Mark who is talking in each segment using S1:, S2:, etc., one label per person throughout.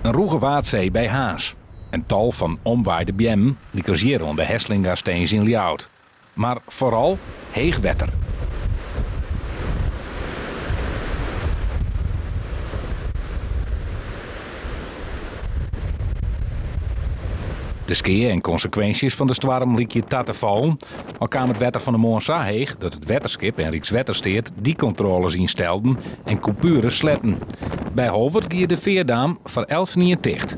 S1: In rûge Waadsee by Harns. In tal fan omwaaide beammen, lykas hjir oan de Heslinga-stins yn Ljouwert. Mar foaral heech wetter. De skea en konsekwinsjes fan de stoarm lykje ta te fallen. Al kaam it wetter fan 'e moarn sa heech dat it wetterskip en Rykswettersteat dykkontrôles ynstelden en kûpures sletten. By Holwert gie de feardaam foar eltsenien ticht.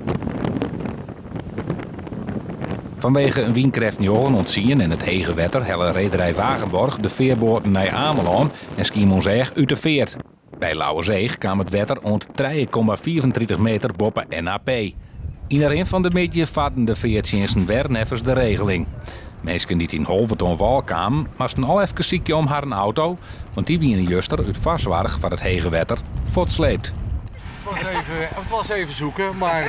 S1: Fanwege in wynkrêft njoggen oant tsien en it hege wetter helle rederij Wagenborg de fearboaten nei Amelân en Skiermûntseach út de feart. By Lauwerseach kaam it wetter oant 3,35 meter boppe NAP. Yn 'e rin fan de middei farden de feartsjinsten wer neffens de regeling. Minsken dy't yn Holwert oan wâl kamen, moasten al efkes sykje om harren auto, want dy wiene juster út foarsoarch foar it hege wetter fuortsleept.
S2: Het was even, het was even zoeken, maar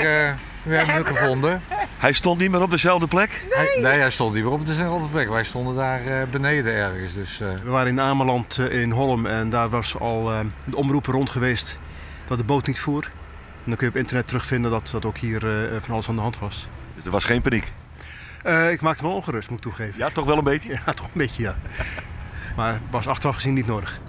S2: we hebben hem gevonden.
S3: Hij stond niet meer op dezelfde plek?
S2: Nee, hij stond niet meer op dezelfde plek. Wij stonden daar beneden ergens. Dus.
S4: We waren in Ameland in Hollum en daar was al de omroep rond geweest dat de boot niet voer. En dan kun je op internet terugvinden dat dat ook hier van alles aan de hand was.
S3: Dus er was geen paniek?
S4: Ik maakte me ongerust, moet ik toegeven.
S3: Ja, toch wel een beetje?
S4: Ja, toch een beetje, ja. Maar was achteraf gezien niet nodig.